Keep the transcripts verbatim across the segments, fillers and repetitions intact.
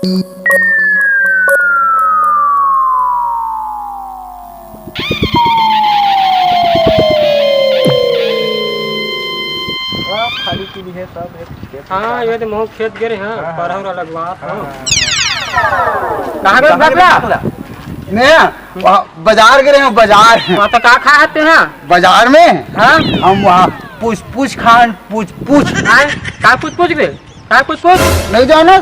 हाँ, ये तो महू खेत गे रहे हैं, हाँ, हाँ। परहौरा लगवा, हाँ, हाँ। हाँ। कहाँ गए कहाँ गए बबला? बबला? मैं वहाँ बाजार गए रहे हूँ, बाजार। हाँ, तो का खाए हते हैं? बाजार में? हाँ। हम वहाँ पूछ पूछ खान, पूछ पूछ। हाँ, का पूछ पूछ बे? का पूछ पूछ? नहीं जानो,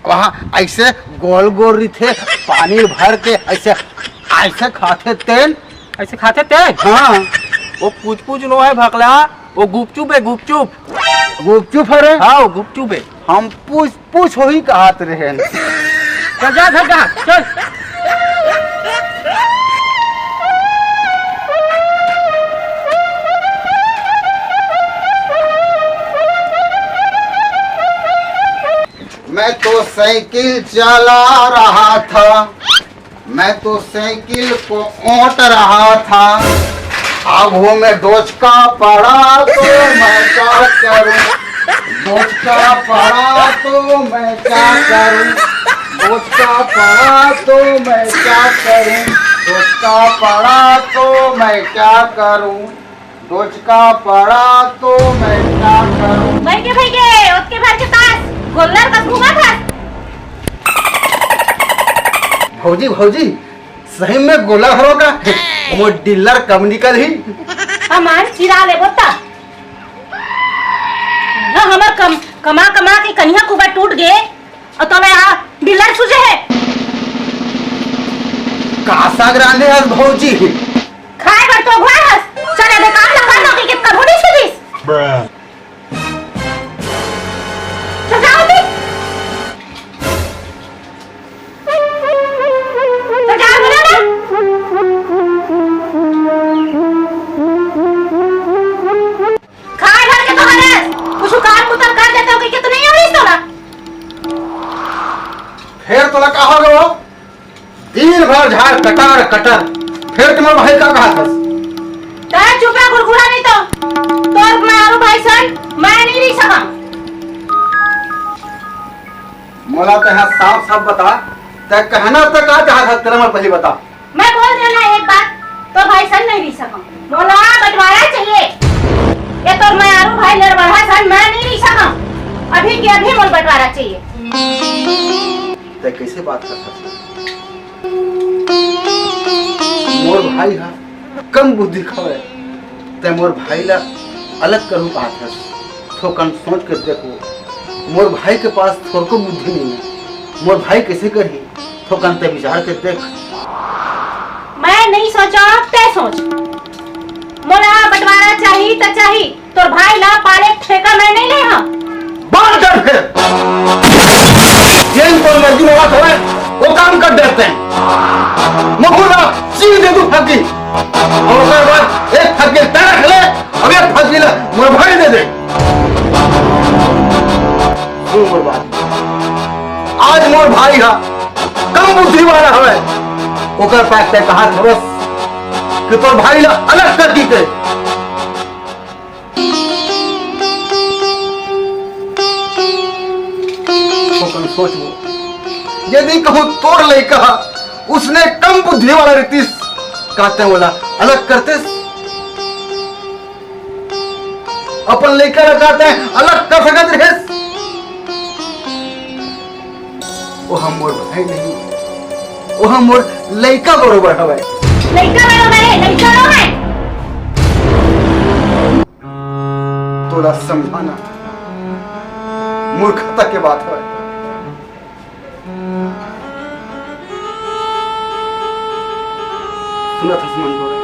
वहाँ ऐसे गोल गोल रहिथे, पानी भर के ऐसे, ऐसे खाथे तेन। ऐसे खाथे तेन? हाँ। वो पूछ पूछ नो है भकला, वो गुपचुप है, गुपचुप। गुपचुप है रे? हाँ, वो गुपचुप है। हम पूछ पूछ होही कहत रहेन। चल जा घर जा, चल। मैं तो साइकिल चला रहा था, मैं तो साइकिल को ओट रहा था, आगू में डोचका पड़ा तो मैं क्या करूं? डोचका पड़ा तो मैं क्या करूं? डोचका पड़ा तो मैं क्या करूं? डोचका पड़ा तो मैं क्या करूं? डोचका पड़ा तो मैं क्या करूं? भाई के, भाई के, ओतके भर के पास गोल्लर का घूमा था। भौजी, भौजी, सही में गोल्लर हरो का? मोर डीलर कम निकल ही। हमार चिरा ले बोता। ना हमार कम, कमा कमा के कनिहा कुबा टूट गे, अउ तोला यहाँ डीलर सूझे हे। का साग रांधे हस भौजी? खाए बर तो अघुआ हस। चल, आधे काम ला कर दो, कि कभू नहीं सूझिस। चल, जाओ बे। चल, जाओ, बोला ना। खाए भर के तो हरस, कुछ काम कुतर कर देते हो कि, कि तो नहीं हो रही तोला। फेर तोला का हो गयो? दिन भर झाड़ कटर कटर, फेर तुम्हार भाई का कहा था? तै चुप रह गुरगुरा, नहीं तो तोर मारू भाई सन मैं नहीं रही सका। मोला तै हा साफ साफ बता, तै कहना तै का चाहत हस, तेला मोला पहली बता। मैं बोल देना एक बात, तोर भाई सन नहीं रह सकम। मोला बंटवारा चाहिए। ये तोर मयारू भाई लड़ बढ़ा सन, मैं नहीं रह सकम। अभी के अभी मोला बंटवारा चाहिए। तै कैसे बात कर सकते? मोर भाई हा कम बुद्धि खावे, तै मोर भाई ला अलग करू पात हस। थोकन सोच के देखो, मोर भाई के पास थोरको बुद्धि नहीं है। मोर भाई कैसे करही? थोकन तै विचार के देख। मैं नहीं सोचा, तै सोच। मोला बंटवारा चाही त चाही, तोर भाई ला पाले ठेका मैं नहीं ले हूँ। बात कर फिर। जेन तोर मर्जी में बात होवे, वो काम कर देते हैं। मगुर ला चीर दे तू फग्गी। और ओकर बाद एक फग्गी तै रख ले, अब एक फग्गी ला मोर भाई दे दे। सुन मोर बात। आज मोर भाई हा कम बुद्धि वाला हवे, ओकर पास तै कहा हवस कि तोर भाई ला अलग कर दी के। थोकन सोचबो, यदि कहूँ तोर लइका हा उसने कम बुद्धि वाला रितिस, का तै ओला अलग करतेस? अपन लइका ला का तै अलग कर सकत रहेस? वो हम मोर भाई नहीं, वो हम मोर लइका बरोबर हवय। लइका बरोबर है, लइका नो है। तोला समझाना मूर्खता के बात हवय। सुनत हस मन गोरा,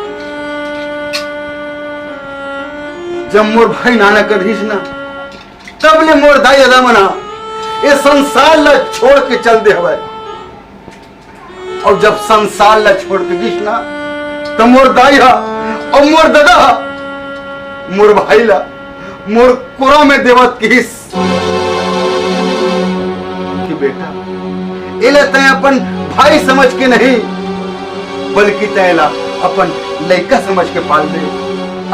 जब मोर भाई नानक रहिस ना, तब ले मोर दाई ददा मन ह ए संसार ला छोड़ के चल दे हवय। अउ जब संसार ला छोड़ के गिस ना, त मोर दाई ह अउ मोर ददा ह मोर भाई ला मोर कोरा में देवत किहिस कि बेटा, एला तैं अपन भाई समझ के नहीं, बल्कि तैं एला अपन लइका समझ के पालबे,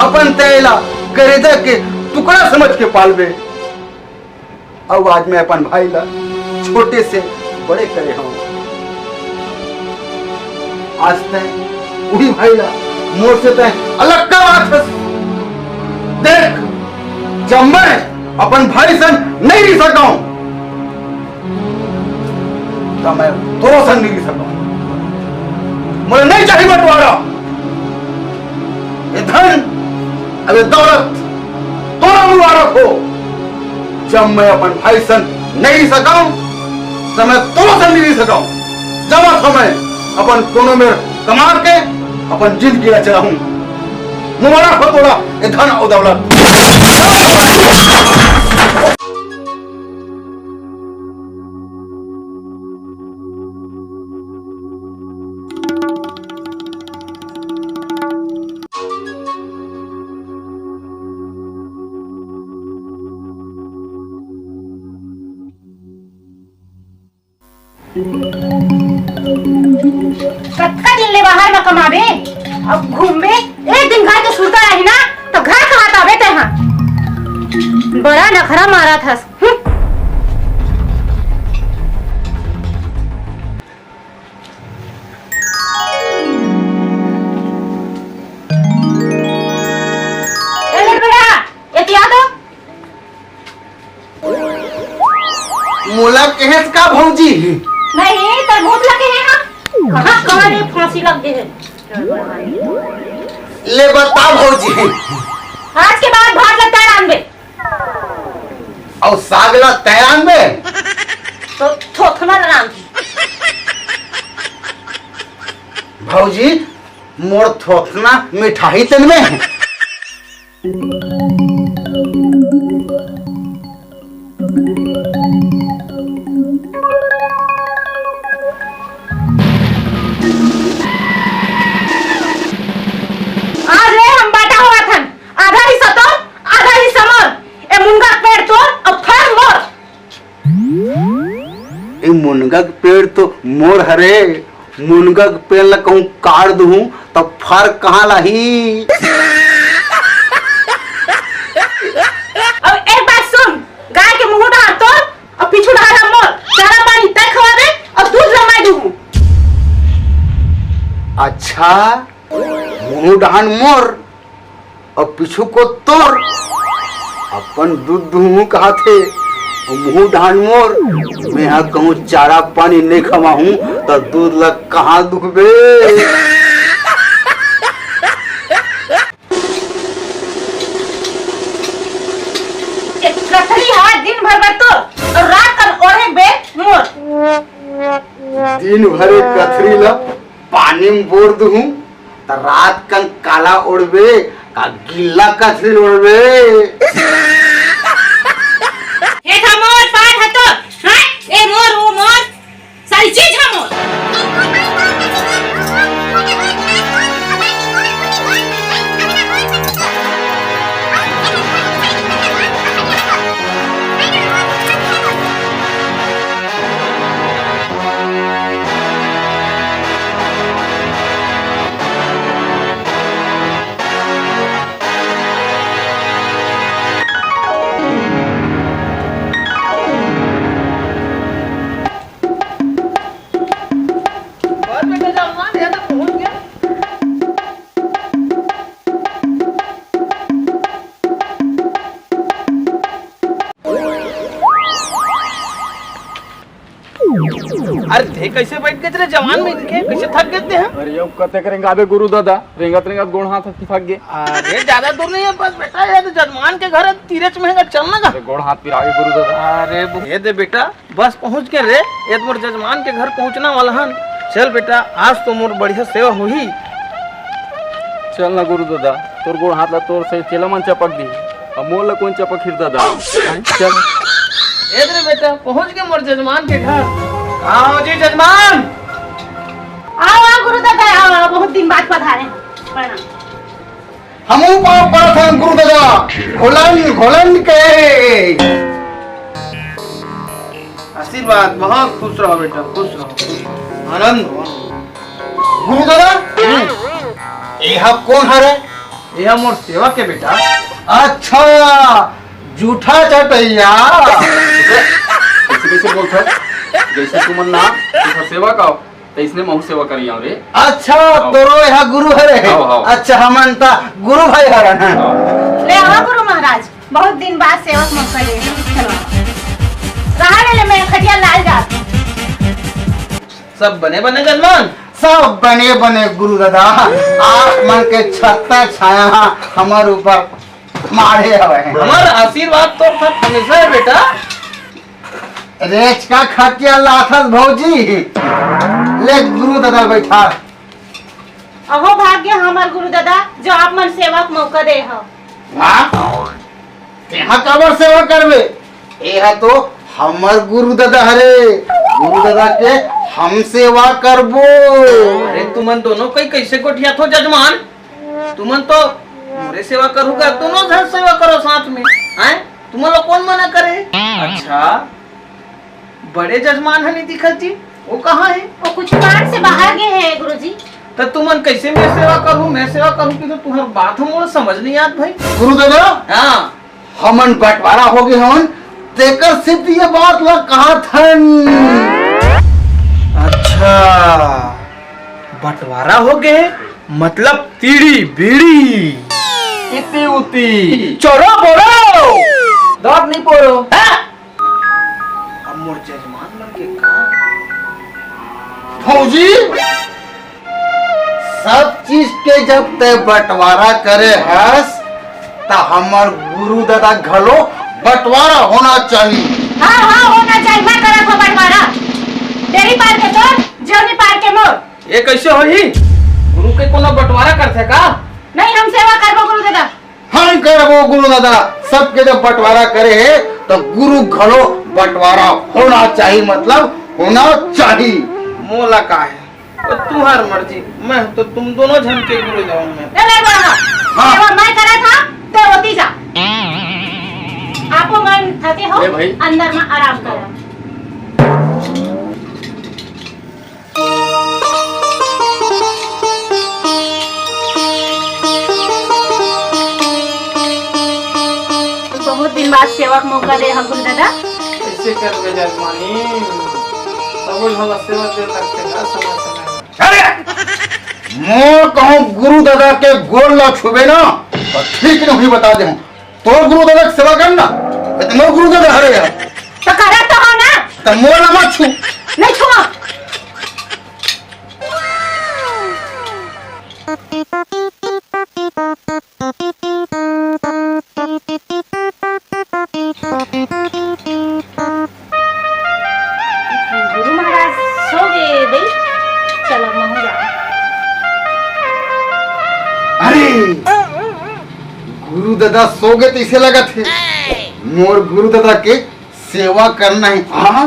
अपन तैं एला करेजा के टुकड़ा समझ के पालबे। अउ आज मैं अपन भाई ला छोटे से बड़े करे हंव। आज तैं उही भाई ला मोर से तैं अलग कर बात हस। देख, जब मैं अपन भाई संग नहीं रह सकंव, त मैं तोरो संग नहीं रह सकंव। मोला नहीं चाही बंटवारा। ये धन, अब ये दौलत तोरो मुबारक हो। जब मैं अपन भाई संग नहीं रह सकंव, त मैं तोरो संग नहीं रह सकंव। जावत हंव मैं अपन कोनो मेर कमा के अपन जिंदगी ला चलाहूं। मुबारक हो तोला ये धन अउ दौलत। कतका दिन ले बाहर म कमाबे, अब घूमबे, एक दिन घर के सुरता आही ना, त घर कहाँ आबे तैं हा? बड़ा नखरा मारत हस। हम्म। ए ले बेटा, एती आ तो। मोला कहेस का भौजी? नहीं, तोर भूत लगे हे ना। कहाँ, कहाँ ले फांसी लग गए है? ले बता भौजी। आज के बाद भात लगता है रांधबे। अउ साग ला तैं रांधबे? तो थोथना ला रांध। भौजी, मोर थोथना मिठाई तनबे। आज ले हम बांटा होवत हन, आधा हिस्सा तोर, आधा हिस्सा मोर। ए मुनगा के पेड़ तोर अउ फर मोर। ए मुनगा के पेड़ तो मोर हरे, मुनगा के पेड़ ला कहूँ काट दूहूँ त फर कहाँ लाही? अब एक बात सुन, गाय के मुंह डहार तोर अउ पीछू डहार मोर, चारा पानी तैं खवाबे अउ दूध ला मैं दूहूँ। अच्छा, मुंह डहान मोर अउ पीछू को तोर, अपन दूध दूहूँ कहाथे, अउ मुंह डहान मोर, मैं हा कहूँ चारा पानी नहीं खवाहूँ, त दूध ला कहाँ दुहबे? ए कथरी हा दिन भर बर तोर, अउ रात कन ओढ़े बे मोर। दिन भर ए कथरी ला पानी में बोर दूहूँ, त रात कन काला ओढ़बे, का गिल्ला कथरी ओढ़बे? हे था मोर, पार हतो, हाँ? ए मोर, ओ मोर, सारी चीज हा मोर। बस बेटा, जाओ ना, ये तो पहुंच गया। अरे, ते कैसे बैठ गए रे जवान में इनके? कैसे थक गए ते हैं? अरे, अब कते करेंगे अबे गुरु दादा, रेंगत रेंगत गोड़ हाथ थक गए। अरे, ज्यादा दूर नहीं है, बस बेटा, ये तो जजमान के घर है, तीरच में है, चल ना गा। अरे, गोड़ हाथ पिरावे गुरु दादा। अरे, ये दे बेटा, बस पहुंच गए रे, ये तो मोर जजमान के घर पहुंचना वाला हन। चल बेटा, आज तो मोर बढ़िया सेवा होही। चल ना गुरु दादा, तोर गोड़ हाथ ला तोर से चेला मन चपक दी, अब मोर ला कौन चपक हिर दादा? चल। ए रे बेटा, पहुंच गए मोर जजमान के घर। आओ जी जजमान। आओ, आओ गुरु दादा, आओ, आओ, बहुत दिन बाद पधारे। प्रणाम। हमू पाँव पड़त हन गुरु दादा, घोलन घोलन के। आशीर्वाद, बहुत खुश रहो बेटा, खुश रहो, खुश रहो। आनंद हो। गुरु दादा, एहा कौन हरे? एहा मोर सेवक है बेटा। अच्छा, जूठा चटैया। ऐसे कैसे बोलता है? जैसे तुमन ना तुहर सेवा का, तैसने महू सेवा करिया रे। अच्छा, हव। तोरो यहाँ गुरु हरे। हव, हव। अच्छा, हमन त गुरु भाई हरन। हव। ले आवा गुरु महाराज, बहुत दिन बाद सेवा के मौका दे। रहा ले, ले, मैं खटिया लाल जात। सब बने बने जजमान? सब बने बने गुरु दादा। आप मन के छत्ता छाया हमर ऊपर माढ़े हवय। हमर आशीर्वाद तो सब हमेशा है बेटा। रेचका खटिया लाथस भौजी। ले गुरु दादा बैठा। अहो भाग्य हमर गुरु दादा, जो आप मन सेवा के मौका दे हव। वाह, तेहा काबर सेवा करबे? एहा तो हमर गुरु दादा हरे। गुरु दादा के हम सेवा करबो। अरे तुमन दोनों कई कैसे गोठियाथो जजमान? तुमन तो मोरे सेवा करहू का, दोनों झन सेवा करो साथ में। हैं? तुमन ला कौन मना करे? अच्छा, बड़े जजमान ह नहीं दिखत जी, वो कहाँ है? वो कुछ काम से बाहर गए हैं गुरुजी। त तुमन कैसे मैं सेवा करूँ, मैं सेवा करूँ कि तो तुम्हार बात हम मोला समझ नहीं आत भाई। गुरु दादा, हाँ। हमन बंटवारा हो गए हवन, तेकर सेती ये बात ला कहत हन। अच्छा, बंटवारा हो गए, मतलब तीड़ी बीड़ी। इति उति। चोरो बोरो। दांत नहीं पोरो। हाँ? अब मोर जजमान मन के का? भौजी, सब चीज के जब तय बंटवारा करे हस, त हमर गुरु दादा घलो बंटवारा होना चाहिए। हाँ, हाँ, होना चाहिए। मैं करत हूँ बंटवारा। डेरी पार के तोर, जेवनी पार के मोर। ये कैसे होही? गुरु के कोनो बंटवारा करथे का? नहीं, हम सेवा करबो गुरु दादा। हम करबो गुरु दादा, सबके जब बंटवारा करे हे, तो गुरु घलो बंटवारा होना चाहिए, मतलब होना चाहिए। मोला का है, तो तुम्हार मर्जी, मैं तो तुम दोनों झन के गुरु जाऊं मैं। ले, ले, ले, ले। हाँ। सेवा मैं करत हूँ, ते ओती जा। आपो मन थके हो, ले भाई। अंदर में आराम करो। बहुत दिन बाद सेवा के मौका दे हव गुरु दादा। कैसे करबे जजमानी? सबो झन ला सेवा दे लगथे ना समय समय। अरे! मोर कहूँ गुरु दादा के गोड़ ला छुबे ना, तो ठीक नहीं बता दे हूँ। तोर गुरु दादा के सेवा कर ना, ये तो मोर गुरु दादा हरे यार। तो करत तो हो ना। तो मोर ला मत छू। नहीं छुआ। गुरु महाराज सो गए भाई, चलो महू जा। अरे, गुरु दादा सो गए तैसे लगत हे। मोर गुरु दादा के सेवा करना है। हाँ?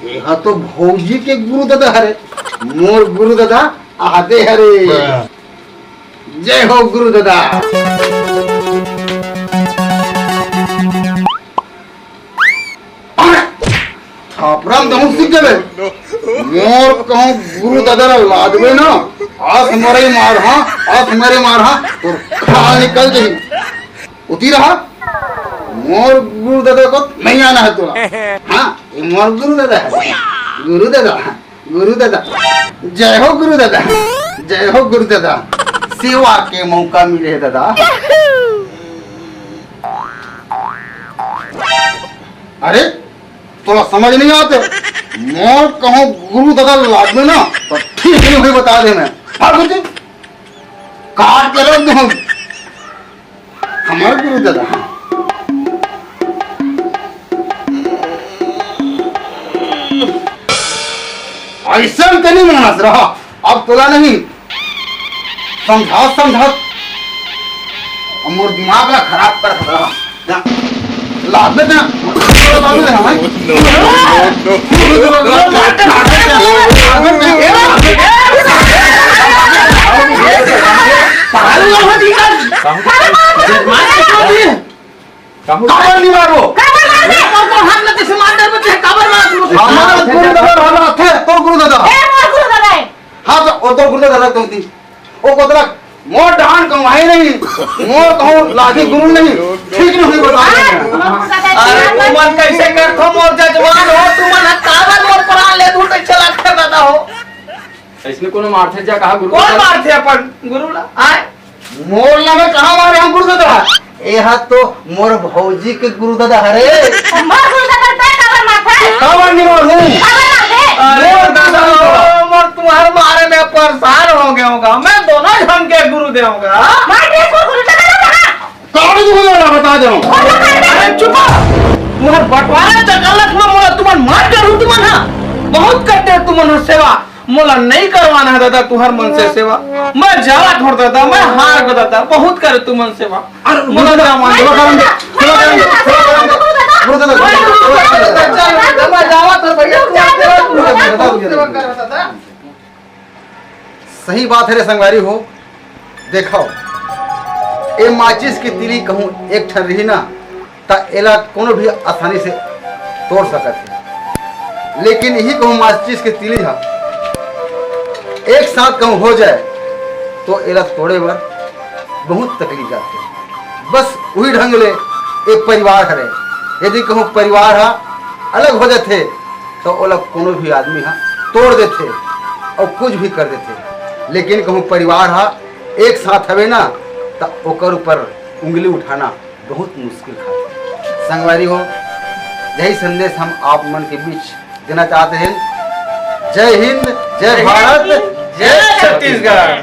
एहा तो भौजी के गुरु दादा हरे, मोर गुरु दादा आदे हरे। जय हो गुरु दादा। अरे, थापरा में दहूं सीख देबे। मोर कहूं गुरु दादा ला लादबे ना, आस मरे मार हाँ, आस मरे मार हाँ, तोर खाल निकल जाही। उती रहा, मोर गुरु दादा को नहीं आना है तोला। हाँ, ये मोर गुरु दादा है। गुरु दादा, गुरु दादा, जय हो गुरु दादा, जय हो गुरु दादा। सेवा के मौका मिले है दादा। अरे, तोला समझ नहीं आते। मोर कहूँ गुरु दादा लादबे ना, तो ठीक नहीं हुई बता दे मैं। भाग उती, काट के रख दूँ। हमर गुरु दादा। अइसन ते नहीं मानस रहा, अब तोला नहीं। समझा, समझा। अब मोर दिमाग ला खराब कर रहा। जा, लाद ले जा। लाद ले जा, भाई। पागल ना हो जी का। जजमान के छोड़ दिए। काबर नहीं मारो? काबर मार दे? तो, तो हाथ में जैसे मार दे, बच्चे काबर मार दे? हमारा गुरु दादा वाला थे, तो गुरु दादा। ए, मोर गुरु दादा है। हाँ, तो, वो तो गुरु दादा तुम थी। वो कोतरा, मोर डांड कमाई नहीं, मोर कहूँ लाठी गुरु नहीं, ठीक नहीं बता रहे हैं। मोर गुरु दादा है, अरे, तुमन कैसे करथो, मोर जजमान हो, तुमन अइसने कोनो मारथे जा कहा गुरु कौन दादा? मारथे अपन गुरु ला? आय? मोर ला मैं कहाँ मारे हँव गुरु दादा? एहा तो मोर भौजी के गुरु दादा हरे। मोर गुरु दादा तैं काबर मारथस? काबर नहीं मारहूँ? काबर मारथे? अरे मोर दादा, गुरु दादा। मोर तुम्हारे बारे में परेशान हो गया होगा। मैं दोनों झन के गुरु देहूँगा। मार दे इसको गुरु दादा, दादा। काबर नहीं गुरु दादा, बता दे। अरे चुप! तुम्हार बंटवारा चकलत में मोला तुमन मार डरहू तुमन हा। बहुत करते हो तुमन हा सेवा। मोला नहीं करवाना है दादा तुहर मन से सेवा। मैं जावत हँव दादा, मैं हार गो दादा, बहुत करे तुमन सेवा। अरे मोला जावत दे, सेवा करन दे, सेवा करन दे, सेवा करन दे। गुरु दादा, गुरु दादा, गुरु दादा, चल दादा, मैं जावत हँव भैया, तुमन सेवा, तुमन सेवा करो दादा। सही बात है रे संगवारी हो, देखो, ए माचिस के तीली कहूँ एक ठन रही ना, त एला कोनो भी आसानी से तोड़ सकत हे, लेकिन इही कहूँ माचिस के तीली ह एक साथ कहूँ हो जाए, तो एला तोड़े बर बहुत तकलीफ जाथे। बस उही ढंग ले एक परिवार हरे, यदि कहूँ परिवार ह अलग हो जाथे, तो ओला कोनो भी आदमी ह तोड़ देथे और कुछ भी कर देथे, लेकिन कहूँ परिवार ह एक साथ हवे ना, त ओकर ऊपर उंगली उठाना बहुत मुश्किल खाथे। संगवारी हो, यही संदेश हम आप मन के बीच देना चाहते हैं। जय हिंद, जय भारत, जय छत्तीसगढ़।